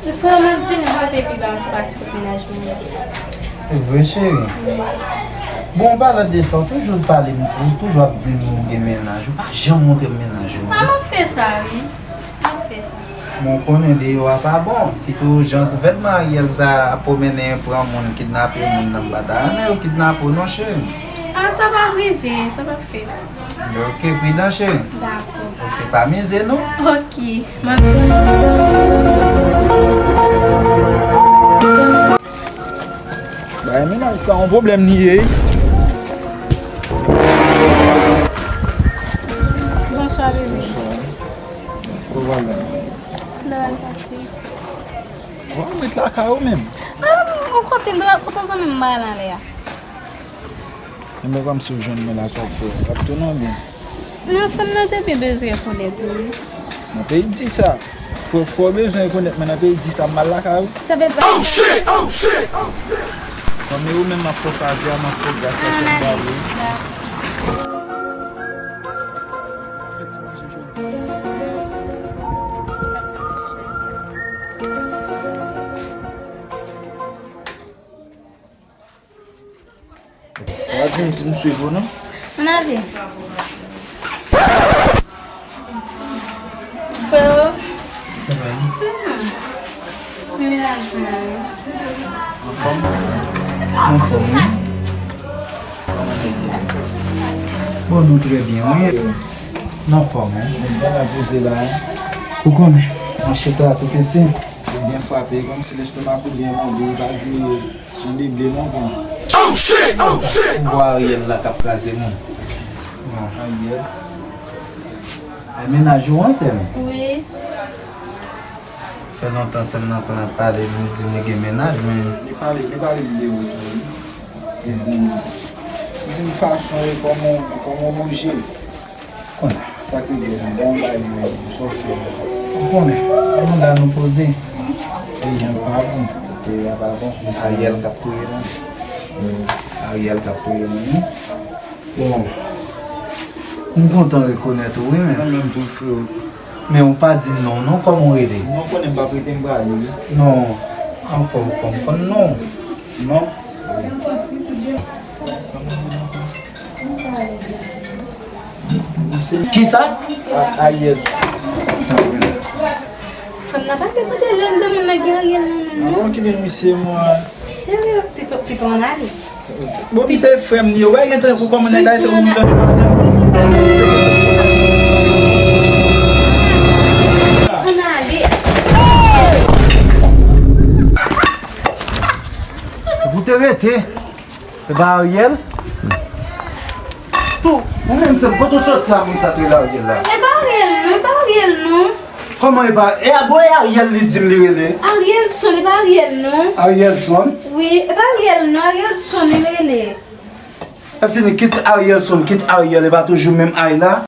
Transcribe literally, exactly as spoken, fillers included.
Frè, m ap vin, m ap epi ba m tou pase kot mennaj mwen. E vre, cheri? Wi. Bon, an palan de sa, ou toujou pale m, ou toujou ap di m ou gen mennaj. Ou pa janm montre m mennaj ou. A, m ap fè sa, wi. M ap fè sa. Bon, ou konnen deyò a pa bon. Sitou jan gouvènman Ariel sa ap pwomennen, pran moun, kidnape moun nan, m pa ta renmen yo kidnape w non, cheri. A, sa p ap rive, sa p ap fèt. Ok, pridan, cheri. Dakò. Ok, pa mize non. Ok. Bay mennaj sa yon pwoblèm li ye. Bonswa, bebe. Bonswa. Kòman w ye? Lè w al pase? Bon, m ret lakay ou menm. A, ou kote m, ou pa zanmi m mal anlè a. Enben, kòmsi w jwenn mwen la, sa w fè? W ap tounen oubyen? Non, frè m nan te byen bezwen rekonèt ou, wi. Nan peyi di sa. Frè, frè w bezwen rekonèt mwen nan peyi di sa, m mal lakay ou. Sa fè pa. Oh, shit! Oh, shit! Oh, shit! Kòm e ou menm m ap fè w favè a, m ap fè w gras a tèt bagay. Fèt ti manje jodi. Ou pa di m si m swiv ou non. Ann ale. Freo. Sa va wi? Freo. Mennaj mwen. Anfòm? Anfòm wi. Bon, nou trè byen wi. Nou anfòm wi. Nou byen la poze la. Ou konnen, mwen chita tou piti. Ou byen frape, kòmsi lestomak ou byen mande, pa di. Son de ble non, bon. Oh shit! Oh shit! Pouvwa Ariel la k ap kraze moun. Bon. Ariel. Ay, mennaj ou an, sè m? Wi. Fè lontan sè m nan konn ap pale, li di m li gen mennaj, men. Li pale, li pale m de ou tou, wi. Li di m, li di m fason e kòman, kòman w bouje. Konnen. Sa ki gen bon bay mwen, sa w fè. Ou konnen, nou la nou poze. Peyi a pa bon. Peyi a pa bon. Ariel k ap touye nou. Ariel k ap touye nou wi. Bon, m kontan rekonèt ou wi men. Mwen menm tou freo. Men ou pa di m non, non, kòman w rele? Non, konnen m p ap rete, m prale wi. Non, anfòm, fò m konn non. Non. Kisa? A, Ariel. Fanm nan pa te kote lè m de moun nan gen Ariel nan men non. Ankò ki men misye mwen. Serye, pito, pito ann ale. Bon, misye frè m li ye. Wè, gen tan pou kòman nèg la te moun nan. Ann ale. Ou te rete. E pa Ariel? Tou, ou menm sè m, kote w soti sa moun sa te rele Ariel la? E pa Ariel non, e pa Ariel non. Kòman e pa? E a bon e Ariel li di m li rele? Arielson, e pa Ariel non. Arielson? Wi, e pa Ariel non, Arielson li rele. E fini, kit Arielson, kit Ariel, e pa toujou menm Ay la?